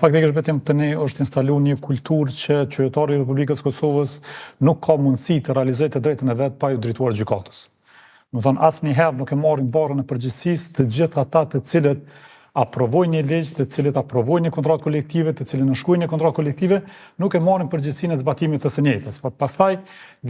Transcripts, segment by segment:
Faktikisht vetëm te ne është instalu një kulturë që qytetari i Republikës së Kosovës nuk ka mundësi të realizojë të drejtën e vet pa iu drejtuar gjykatës. Domethonë asnjëherë nuk e marrin barrën e përgjegjësisë të gjithë ata të cilët aprovojnë një ligj, të cilët aprovojnë një kontratë kolektive, të cilët nënshkruajnë një kontratë kolektive, nuk e marrin përgjegjësinë e zbatimit të së njëjtës. Por pastaj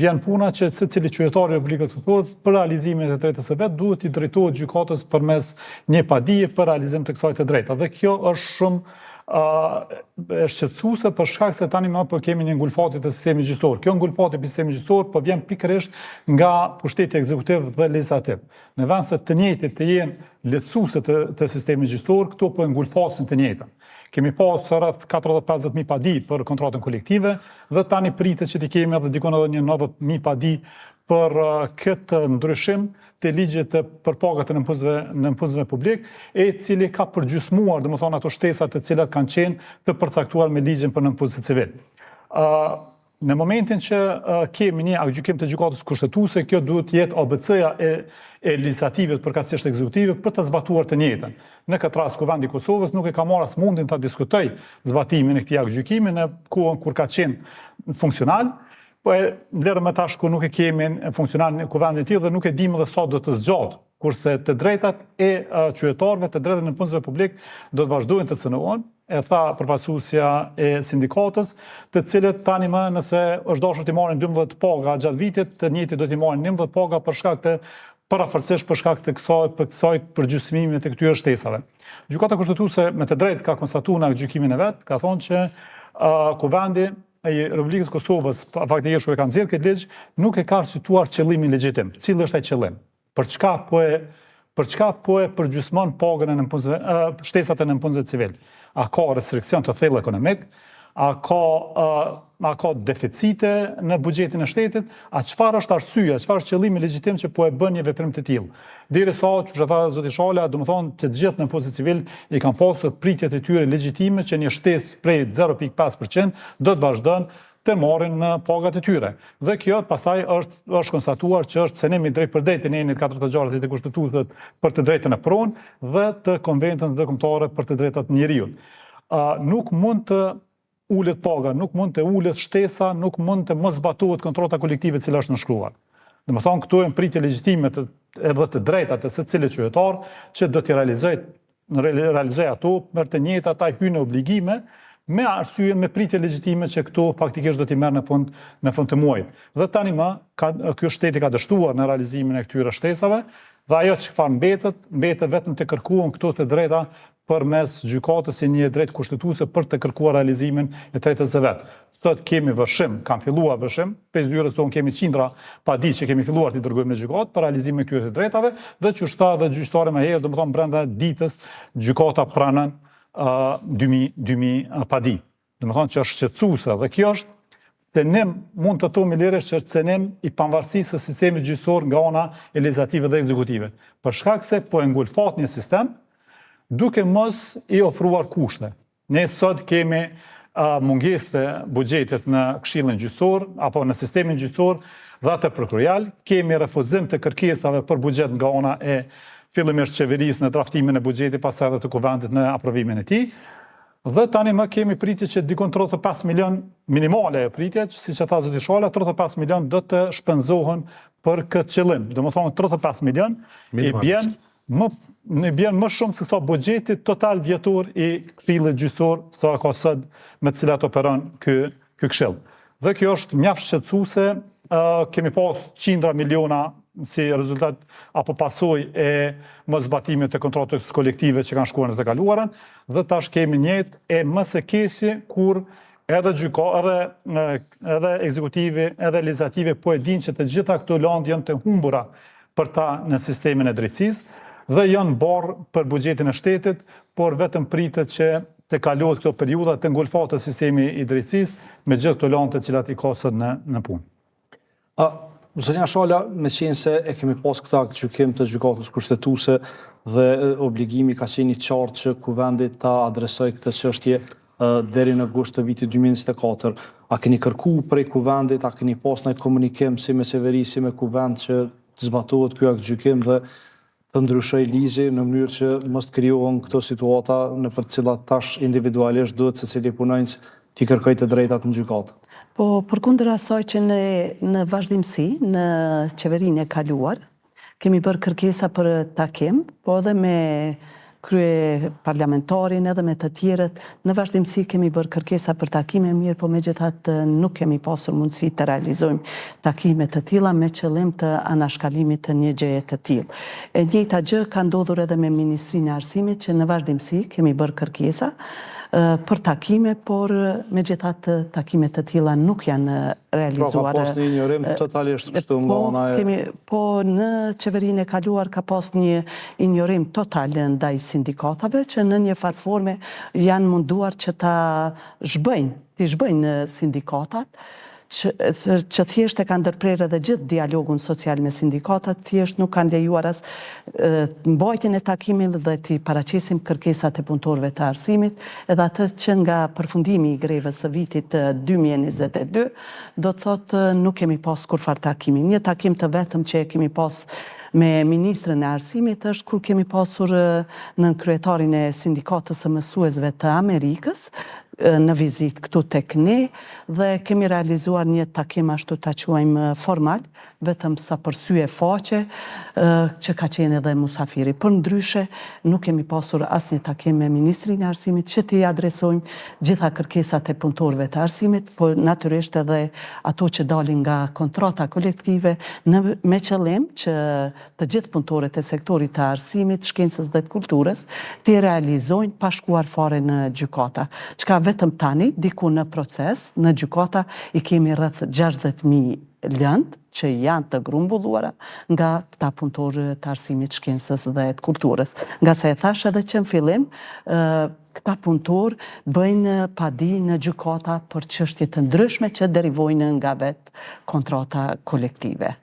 vjen puna që secili qytetar i Republikës së Kosovës për realizimin e të drejtës së vet duhet t'i drejtohet gjykatës përmes një padie për realizim të kësaj të drejte. Dhe kjo është shumë e shqetësuese për shkak se tani më po kemi një ngulfatje të sistemit gjyqësor. Kjo ngulfatje e sistemit gjyqësor po vjen pikërisht nga pushteti ekzekutiv dhe legjislativ. Në vend se të njëjtit të jenë lehtësuese të, të sistemit gjyqësor, këto po e ngulfasin të njëjtën. Kemi pas rreth 40-50 mijë padi për kontratën kolektive dhe tani pritet që t'i kemi edhe dikun edhe një 90 mijë padi për uh, këtë ndryshim të ligjit për pagat e nëpunësve nëpunësve publik, e cili ka përgjysmuar, domethënë ato shtesa të cilat kanë qenë të përcaktuar me ligjin për nëpunësit civil. Uh, Në momentin që kemi një aktgjykim të Gjykatës Kushtetuese, kjo duhet të jetë ABC-ja e e legjislativit, përkatësisht ekzekutivit, për të zbatuar të njëjtën. Në këtë rast Kuvendi i Kosovës nuk e ka marrë as mundin ta diskutojë zbatimin e këtij aktgjykimi në kohën kur ka qenë funksional, po e lëre më tash kur nuk e kemi funksional në Kuvendin e tij dhe nuk e dimë edhe sa do të zgjatë, kurse të drejtat e qytetarëve, të drejtat e nëpunësve publik do të vazhdojnë të cenohen, e tha përfaqësuesja e sindikatës, të cilët tani më nëse është dashur t'i marrin 12 paga gjatë vitit, të njëjtit do t'i marrin 11 paga për shkak të përafërsisht për shkak të kësaj për kësaj përgjysmimit të këtyre shtesave. Gjykata Kushtetuese me të drejtë ka konstatuar në aktgjykimin e vet, ka thonë që uh, Kuvendi i Republikës së Kosovës, faktikisht kur e ka nxjerrë këtë ligj, nuk e ka arsyetuar qëllimin legjitim. Cili është ai qëllim? Për çka po e për çka po e përgjysmon pagën e nëpunësve, shtesat e nëpunësve civil? A ka restrikcion të thellë ekonomik? A ka a ka deficite në buxhetin e shtetit? A çfarë është arsyeja, çfarë është qëllimi legjitim që po e bën një veprim të tillë? Derisa, qysh e tha zoti Shala, domethonë të gjithë nëpunësit civil i kanë pasur pritjet e tyre legjitime që një shtesë prej 0.5% do të vazhdon të marrin në pagat e tyre. Dhe kjo pastaj është është konstatuar që është cenim i drejtpërdrejtë i nenit 46 të Kushtetutës për të drejtën e pronë dhe të Konventës Ndërkombëtare për të drejtat e njeriut. Uh, nuk mund të ulet paga, nuk mund të ulet shtesa, nuk mund të mos zbatohet kontrata kolektive e cila është nënshkruar. Domethonë, këto janë pritje legjitime të, edhe të drejtat e secilit qytetar që do t'i realizojë realizojë ato, për të njëjtat ai hyn në obligime me arsye me pritje legjitime që këto faktikisht do t'i merr në fund në fund të muajit. Dhe tani më ka ky shteti ka dështuar në realizimin e këtyre shtesave dhe ajo çfarë mbetet, mbetet vetëm të kërkohen këto të drejta përmes gjykatës si një e drejtë kushtetuese për të kërkuar realizimin e të drejtës së vet. Sot kemi vërshim, kanë filluar vërshim, prej zyrës tonë kemi qindra padi që kemi filluar t'i dërgojmë në gjykatë për realizimin e këtyre të drejtave dhe qysh tha dhe gjyqtari më herët, domethonë brenda ditës gjykata pranon uh, 2000 2000 padi. Domethonë që është shqetësuese dhe kjo është cenim, mund të themi lirisht që është cenim i pavarësisë së sistemit gjyqësor nga ana e legjislative dhe ekzekutive. Për shkak se po e ngulfat një sistem duke mos i ofruar kushte. Ne sot kemi mungesë të buxhetit në Këshillin Gjyqësor apo në sistemin gjyqësor dhe atë prokurorial, kemi refuzim të kërkesave për buxhet nga ana e fillimisht qeverisë në draftimin e buxhetit, pastaj edhe të kuvendit në aprovimin e tij. Dhe tani më kemi pritje që dikun 35 milion minimale e pritje, që siç e tha zoti Shala, 35 milion do të shpenzohen për këtë qëllim. Domethonë 35 milion i bjen Më i bjen më shumë se sa buxheti total vjetor i Këshillit Gjyqësor sa ka sot me të cilat operon ky ky këshill. Dhe kjo është mjaft shqetësuese, uh, kemi pas qindra miliona si rezultat apo pasojë e moszbatimit të kontratës kolektive që kanë shkuar në të kaluarën dhe tash kemi njëjtë e më së keqi kur edhe gjyka, edhe edhe ekzekutivi, edhe legjislativi po e dinë që të gjitha këto landë janë të humbura për ta në sistemin e drejtësisë dhe janë barrë për buxhetin e shtetit, por vetëm pritet që të kalohet këto periudha, të ngulfatet sistemi i drejtësisë me gjithë këto landë të cilat i ka sot në në punë. A, zonja Shala, meqenëse e kemi pas këtë aktgjykim të gjykatës kushtetuese dhe obligimi ka qenë i qartë që kuvendi ta adresojë këtë çështje deri në gusht të vitit 2024. A keni kërku prej kuvendit, a keni pas ndonjë komunikim si me qeveri, si me kuvend që të zbatohet ky aktgjykim dhe të ndryshojë ligji në mënyrë që mos të krijohen këto situata nëpër të cilat tash individualisht duhet secili punonjës t'i kërkojë të drejtat në gjykatë. Po, përkundër asaj që ne në vazhdimësi, në qeverinë e kaluar, kemi bërë kërkesa për takim, po edhe me kryeparlamentarin edhe me të tjerët, në vazhdimësi kemi bërë kërkesa për takime, mirëpo megjithatë nuk kemi pasur mundësi të realizojmë takime të tilla me qëllim të anashkalimit të një gjëje të tillë. E njëjta gjë ka ndodhur edhe me Ministrinë e Arsimit që në vazhdimësi kemi bërë kërkesa për takime, por megjithatë takime të tilla nuk janë realizuar. Pra ka pas një injorim totalisht kështu nga po, ana e... Kemi, po në qeverinë e kaluar ka pas një injorim total ndaj sindikatave që në një farë forme janë munduar që ta zhbëjnë, t'i zhbëjnë sindikatat, që, që thjesht e kanë ndërprerë edhe gjithë dialogun social me sindikatat, thjesht nuk kanë lejuar as mbajtjen e takimit dhe t'i paraqesim kërkesat e punëtorëve të arsimit, edhe atë që nga përfundimi i grevës së vitit 2022, do të thotë nuk kemi pas kurrfarë takimi. Një takim të vetëm që e kemi pas me ministren e arsimit është kur kemi pasur nënkryetarin e sindikatës së mësuesve të Amerikës në vizitë këtu tek ne dhe kemi realizuar një takim ashtu ta quajmë formal, vetëm sa për sy e faqe, që ka qenë edhe musafiri. Përndryshe, nuk kemi pasur asnjë takim me Ministrinë e Arsimit që t'i adresojmë gjitha kërkesat e punëtorëve të arsimit, po natyrisht edhe ato që dalin nga kontrata kolektive në me qëllim që të gjithë punëtorët e sektorit të arsimit, shkencës dhe të kulturës t'i realizojnë pa shkuar fare në gjykata. Çka vetëm tani, diku në proces, në gjykata i kemi rreth 60.000 lëndë që janë të grumbulluara nga këta punëtorë të arsimit, shkencës dhe të kulturës. Ngase e thash edhe që në fillim, këta punëtorë bëjnë padi në gjykata për çështje të ndryshme që derivojnë nga vetë kontrata kolektive.